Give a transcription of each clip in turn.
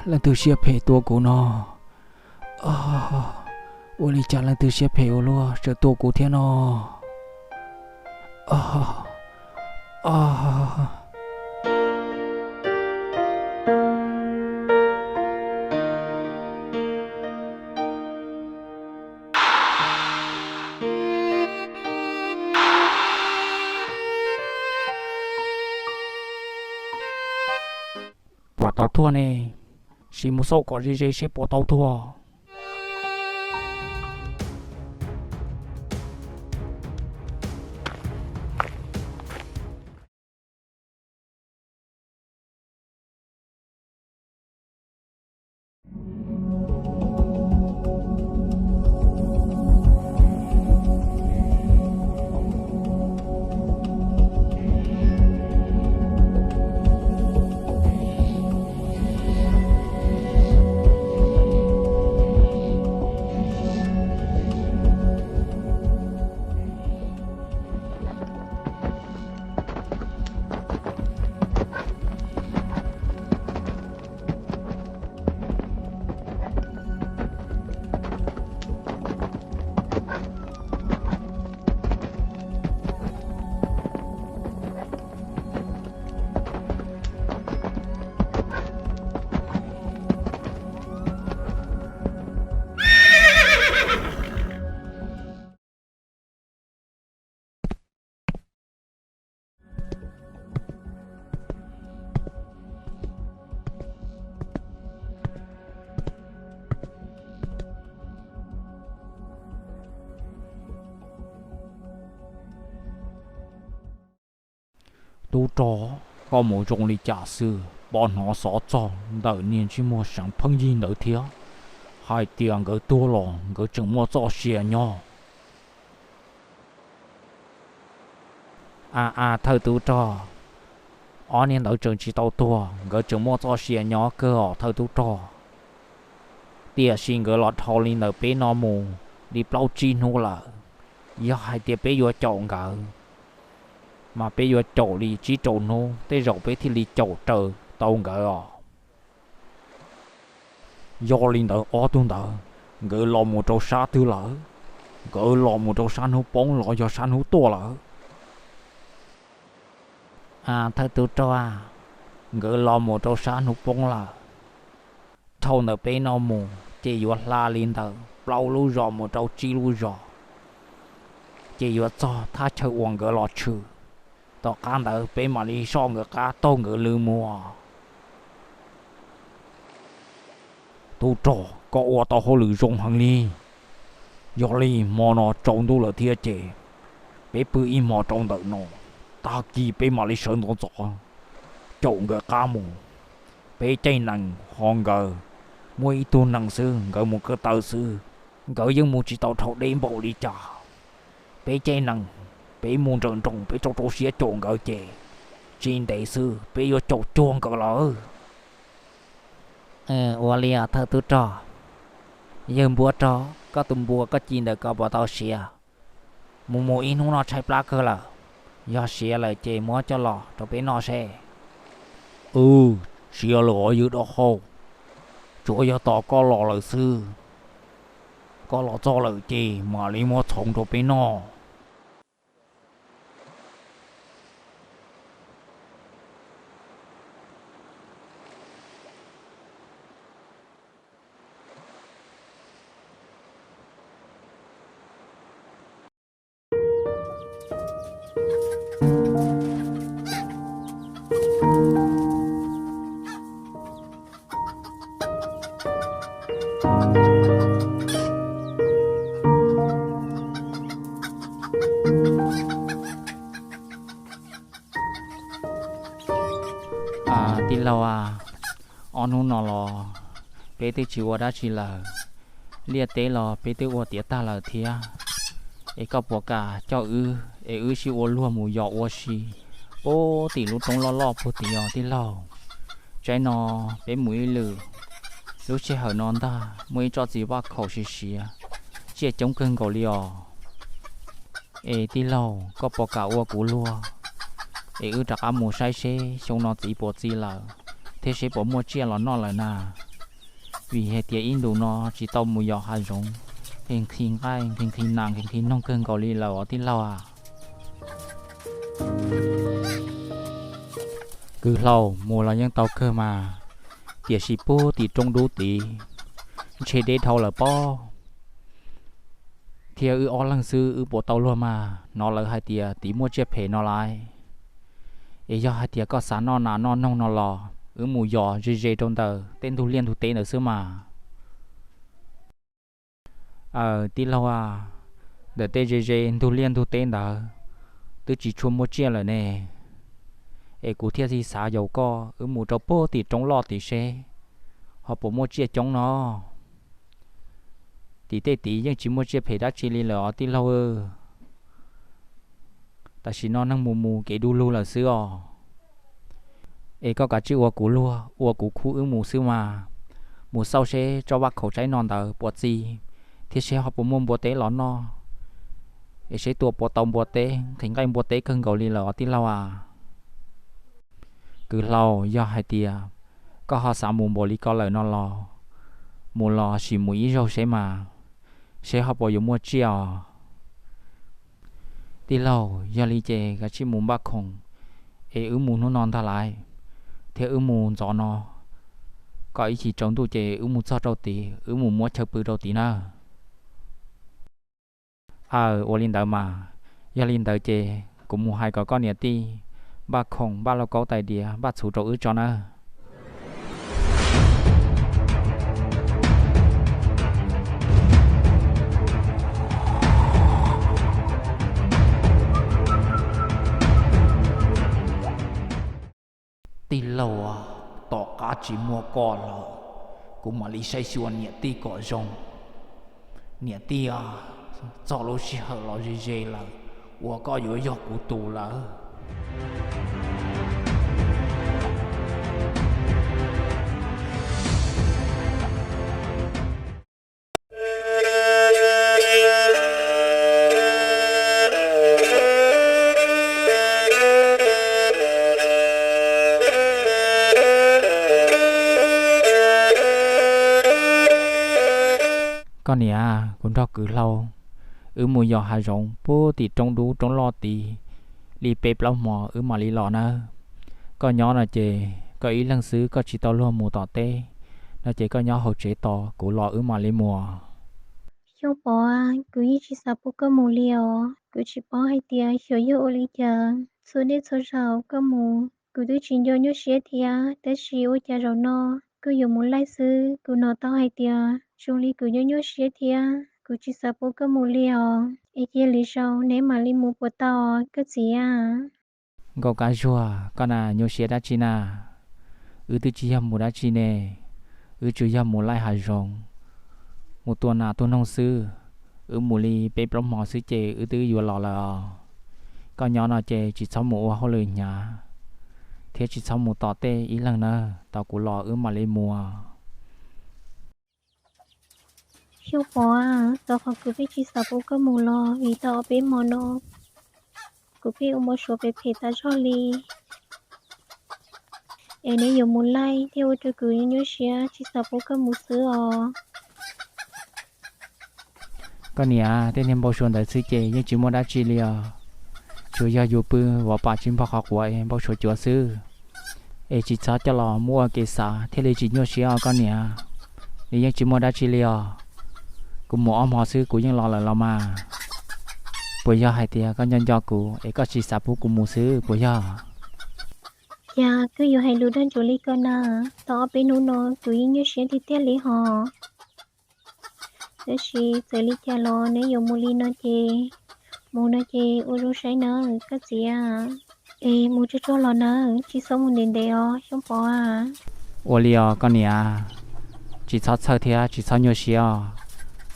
Leej twg siab phem tua kuv no? Ua li cas leej twg siab phem ua luaj tseem tua kuv thiab no? Puas tau tuag ne? Sim mus xauj kom ze ze seb puas tau tuag. Tub rog, koj mus zoo li cas xwb? Pom hnov xov txog ntawm niag ntsej muag seev pheej yig ntawd thiab, hais tias nkawd tuag los nkawd tseem muaj txoj sia nyob. A a, thawj tub rog, ob niag ntawd tseem tsis tau tuag, nkawd tseem muaj txoj sia nyob kawg os thawj tub rog. Tiam sis nkawd los dhau li ntawm peb no mus li plaub tsib hnub lawm. Yog hais tias peb yuav caum nkawd, mas peb yuav caum li tsib rau hnub tej zaum peb thiaj li caum raws tau nkawd os. Yog li ntawd ob tug ntawd, nkawd los mus rau sab twg lawm? Nkawd los mus rau sab hnub poob los yog sab hnub tuaj lawm? A thawj tub rog, nkawd los mus rau sab hnub poob lawm. Dhau ntawm peb no mus ces yuav hla li ntawm plaub lub zos mus rau tsib lub zos, ces yuav txog thaj chaw uas nkawd los tshwm. Tom qab ntawd peb mam li soj nkawd qab taug nkawd lw mus. Tub rog, koj ua tau hauj lwm zoo heev li. Yog li hmo no tsaus ntuj lawm thiab ces peb pw ib hmo rau ntawm no, tag kis peb mam li sawv ntxov ntxov caum nkawd qab mus. Peb caij nees ho nkawd muaj ib tug nees xwb, nkawd mus ko taw xwb, nkawd yeej mus tsis tau dhau deb npaum li cas. Peb caij nees, peb mus nrawm nroos peb rau rau siab caum nkawd ces tsis ntev xwb peb yuav caum cuag nkawd lawm. Ua li os thawj tub rog. Yawg npua rog, koj tus npua koj ci ntawm ko puas tau siav? Mus mus ib hnub no tshaib plab kawg lawm. Yog siav lawm ces muab coj los rau peb noj seb. Wb, siav lawm os yawg dab hau. Tsuav yog tos koj los lawm xwb. Koj los txog lawm ces mam li muab txhoov rau peb noj. Tij laug, ob hnub no los peb twb tsis ua dab tsi lawm, liaj teb los peb twb ua tiav tag lawm thiab. Es koj puas kam coj wb es wb sib ua luag mus yos ua si puag tim lub roob loj loj puag tim os tij laug? Tsaib no peb mus ib lwm, lub sij hawm no ntag muaj ib tsob txiv vaj khaum siav siav, tsiaj coob kawg nkaus li os. Es tij laug, koj puas kam ua kuv luag es wb rov qab mus saib seb xyoo no txiv puas txi lawm thiab seb puas muaj tsiaj los noj lawm na? Vim hais tias ib ntus no tsis tau mus yos hav zoov, nqhis nqhis nqaij, nqhis nqhis nas, nqhis nqhis noog kawg nkaus li lawm os tij laug a. Kwv Hlau, mus los yeej tau kawg mas, tiam sis puag tim roob dub tid ntshe deb dhau lawm pob. Thiab wb ob leeg xwb wb puas tau luag mas, hnov lawv hais tias tid muaj tsiaj phem no lawm. Es yog hais tias koj xav noj nas noj noog no los wb mus yos ze ze rau ntawm tej ntug liaj ntug teb ntawd xwb mas. Aws tij laug a, ntawm tej ze ze ntug liaj ntug teb ntawd twb tsis tshua muaj tsiaj lawm ne. Es kuv thiaj li xav yaum koj wb mus rau puag tim roob loj tid seb ho puas muaj tsiaj coob no. Tim tej tid yeej tsis muaj tsiaj phem dab tsi li lawm os tij laug. Tam sim no neeg mus mus kev du lug lawm xwb os. Es koj kav tsij ua kuv luag ua kuv khub wb mus xwb mas, mus xauj seb tsob vaj khaum tsaib no ntawd puas txi, thiab seb ho puas muaj npua teb los noj, es seb tua puas tau npua teb, nqhis nqaij npua teb kawg nkaus li lawm os tij laug a. Kwv Hlau, yog hais tias koj ho xav mus npaum li ko lawm no los, mus los sim mus ib zaug seb mas, seb ho puas yuav muaj tsiaj os. Tij laug, yog li ces kav tsij mus npaj khoom, es wb mus hnub no ntag lauj, thiab wb mus ntxov no, kom ib chim tsaus ntuj ces wb mus txog rau tid wb mus muab chaw pw rau tid na. Aws, ua li ntawd mas, yog li ntawd ces kuv mus hais kom koj niam tij npaj khoom, npaj lauj kaub tais diav, npaj txhuv rau wb tso nawb. Tij laug, tom qab tsis muaj koj los kuv mam li saib xyuas niam tij kom zoo. Niam tij, txog lub sij hawm los ze ze lawm uas koj yuav yog kuv tus lawm. Koj niam, kuv nrog Kwv Hlau wb mus yos hav zoov puag tim roob dub roob loj tid li peb plaub hmo wb mam li los nawb. Koj nyob no ces koj ib leeg xwb koj tsis tau luag mus tom teb, no ces koj nyob hauv tsev tos kuv los wb mam li mus. Xyooj Pov, kuv yeej tsis xav pub koj mus li os. Kuv tsis paub hais tias xyov yog ua li cas txhua niaj txhua zaus koj mus kuv twb tsis nco nyuaj siab thiab, tab sis ua cas zaum no koj yuav mus laij xwb. Kuv hnov tau hais tias zoo li kuv nyuaj nyuaj siab thiab, kuv tsis xav pub koj mus li os. Es cia lwm zaus neb mam li mus puas tau, koj txiv a? Nkauj Kab Zuag, koj na nyuaj siab dab tsi na? Wb twb tsis yog mus dab tsi ne, wb tsuas yog mus laij hav zoov, mus tua nas tua noog xwb. Wb mus li peb plaub hmo xwb ces wb twb yuav los lawm os. Koj nyob no ces tsis txhob mus ua hauj lwm hnyav, thiab tsis txhob mus tom tej ib leeg nawb, tos kuv los wb mam li mus. Xyooj Pov, thov qhov kuv pheej tsis xav pub koj mus los vim tau ob peb hmo no kuv pheej ua npau suav phem phem tas zog li. Es neb yuav mus laij thiaj ua rau kuv nyuaj siab tsis xav pub koj mus xwb os. Koj niam, tej niag npau suav ntawd xwb ces yeej tsis muaj dab tsi li os. Tsuas yog yus pw vov pas tsis npog qhov quav es npau suav cuav xwb. Es tsis txhob coj los muab ua kev xav thiaj li tsis nyuaj siab os koj niam. Nws yeej tsis muaj dab tsi li os. Kuv mus ob hmo xwb kuv yeej los lawm los mas. Puas yog hais tias koj nco nco kuv es koj tsis xav pub kuv mus xwb puas yog? Cas koj yuav hais lus dag ntsuav li ko na? Tau ob peb hnub no kuv yeej nyuaj siab tiag tiag li hos. Tab sis txawm li cas los neb yuav mus li no ces, mus no ces ua zoo saib nawb koj txiv. Es mus tsuag tsuag los nawb, tsis txhob mus ntev ntev os Xyooj Pov a. Ua li os koj niam, tsis txhob txhawj thiab tsis txhob nyuaj siab os,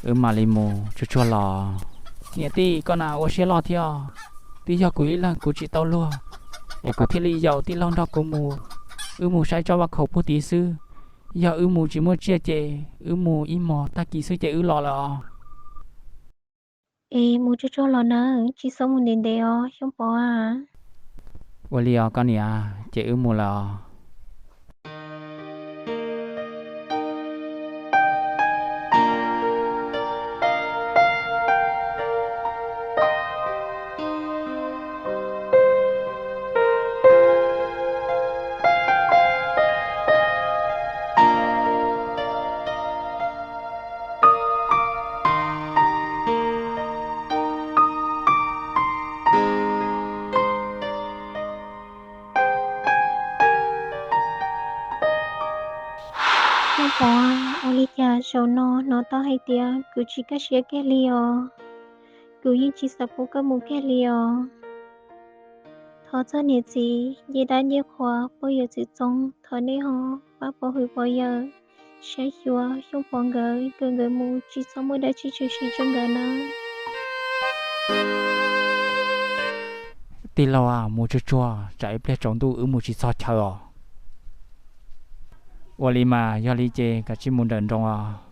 wb mam li mus tsuag tsuag los. Niam tij, koj na ua siab loj thiab os. Twb yog kuv ib leeg kuv tsis tau luag, es kuv thiaj li yaum tij laug nrog kuv mus. Wb mus saib tsob vaj khaum puag tid xwb. Yog wb mus tsis muaj tsiaj ces wb mus ib hmos tag kis xwb ces wb los lawm os. Es mus tsuag tsuag los nawb, tsis txhob mus ntev ntev os Xyooj Pov a. Ua li os koj niam, ces wb mus lawm os. Xyooj Pov, ua li cas zaum no hnov tau hais tias kuv tsis kaj siab kiag li os? Kuv yeej tsis xav pub koj mus kiag li os. Thov txog niam txiv, ncej dab ncej qhua, pog yawm txwv txoob, thov nej ho pab pov hwm pov yawm, saib xyuas Xyooj Pov nkawd, kom nkawd mus tsis txhob muaj dab tsi tshwm sim rau nkawd nawb. Tij laug, mus tsuag tsuag, tsam ib pliag tsaus ntuj wb mus tsis txog chaw os. Ua li mas yog li ces kav tsij mus nrawm nroos os.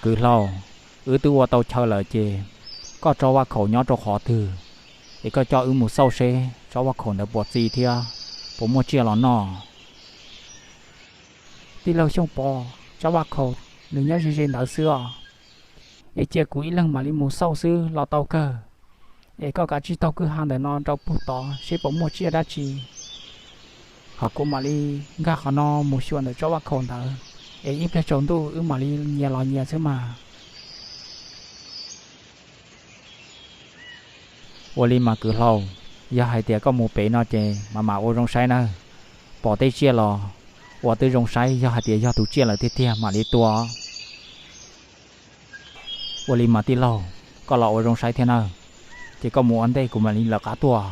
Kwv Hlau, wb twb ua tau chaw lawm ces koj tsob vaj khaum nyob rau qhov twg, es koj coj wb mus xauj seb tsob vaj khaum ntawd puas txi thiab puas muaj tsiaj los noj. Tij laug Xyooj Pov, tsob vaj khaum nws nyob ze ze ntawd xwb os, es cia kuv ib leeg mam li mus xauj xwb los tau kawg. Es koj kav tsij taug kwj ha ntawm no rau puag tod seb puas muaj tsiaj dab tsi, ho kuv mam li nkag qhov no mus xyuas ntawm tsob vaj khaum ntawd, es ib pliag tsaus ntuj wb mam li nyias los nyias xwb mas. Ua li mas Kwv Hlau, yog hais tias koj mus pem no ces mam mam ua zoo saib nawb. Pom tej tsiaj los ua twb zoo saib, yog hais tias yog tus tsiaj lawm tiag tiag mam li tua. Ua li mas tij laug, koj los ua zoo saib thiab nawb, ces koj mus ua ntej kuv mam li lawv qab tuaj.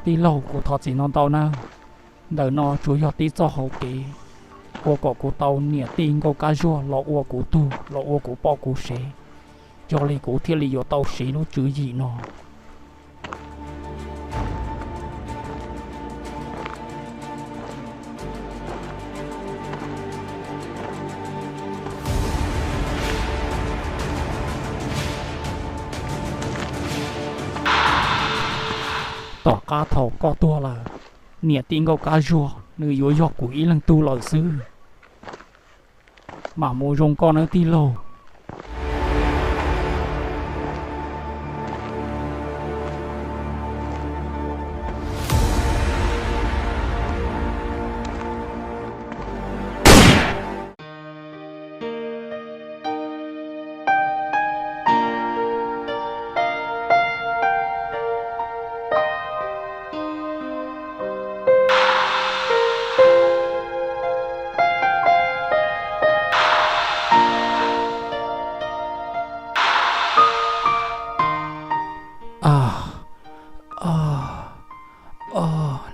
Tij laug, kuv thov txim ntau ntau nawb. Ntawm no tsuas yog tib txoj hauv kev ua kom kuv tau niam tij Nkauj Kab Zuag los ua kuv tug los ua kuv poj kuv sev, yog li kuv thiaj li yuav tau siv lub tswv yim no. Tom qab thaum koj tuag lawm, niam tij Nkauj Kab Zuag nws yuav yog kuv ib leeg tug lawm xwb. Mam mus zoo koj nawb tij laug.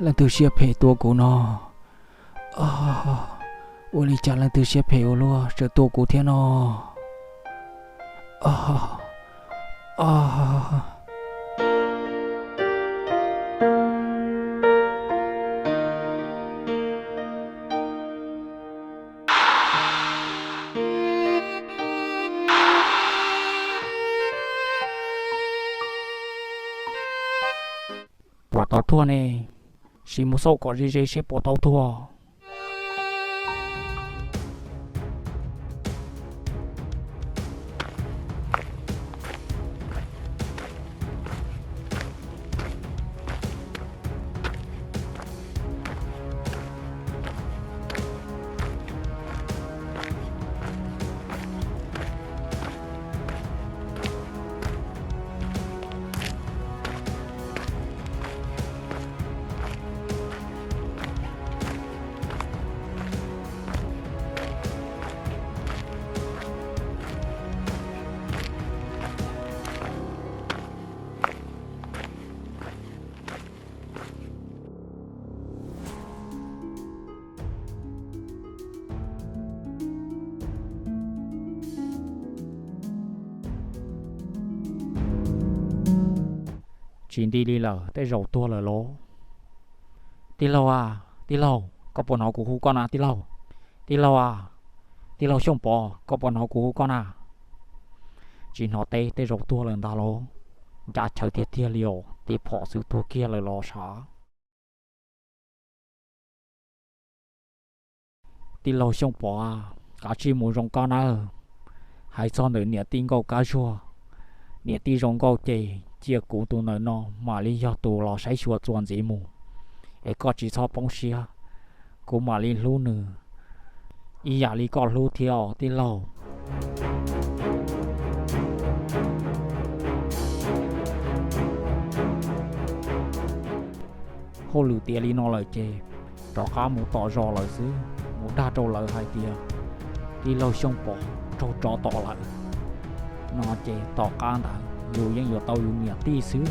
Leej twg siab phem tua kuv no? Ua li cas leej twg siab phem ua luaj tseem tua kuv thiab no? Tau tuag ne, sim mus xauj kom ze ze seb puas tau tuag. Tsis nti li lawm, tej zaum tuag lawm lauj. Tij laug a, tij laug, koj puas hnov kuv hu koj na tij laug? Tij laug a, tij laug Xyooj Pov, koj puas hnov kuv hu koj na? Tsis hnov teb, tej zaum tuag lawm ntag lauj. Ncaj chaw tiag tiag li os, tiv phom xwb tuag kiag lawm los sav. Tij laug Xyooj Pov, kav tsij mus zoo koj nawb. Hais txog ntawm niam tij nkauj Kab Zuag, niam tij zoo nkauj ces cia kuv tus ntawm no mam li yog tus los saib xyuas txuas ntxiv mus, es koj tsis txhob poob siab, kuv mam li hlub nws ib yam li koj hlub thiab os tij laug. Hauj lwm tiav li no lawm ces rov qab mus tom zos lawm xwb, mus dag rau lawv hais tias tij laug Xyooj Pov raug tso tom lawm no ces tom qab ntawd yus yeej yuav tau yus niam tij xwb.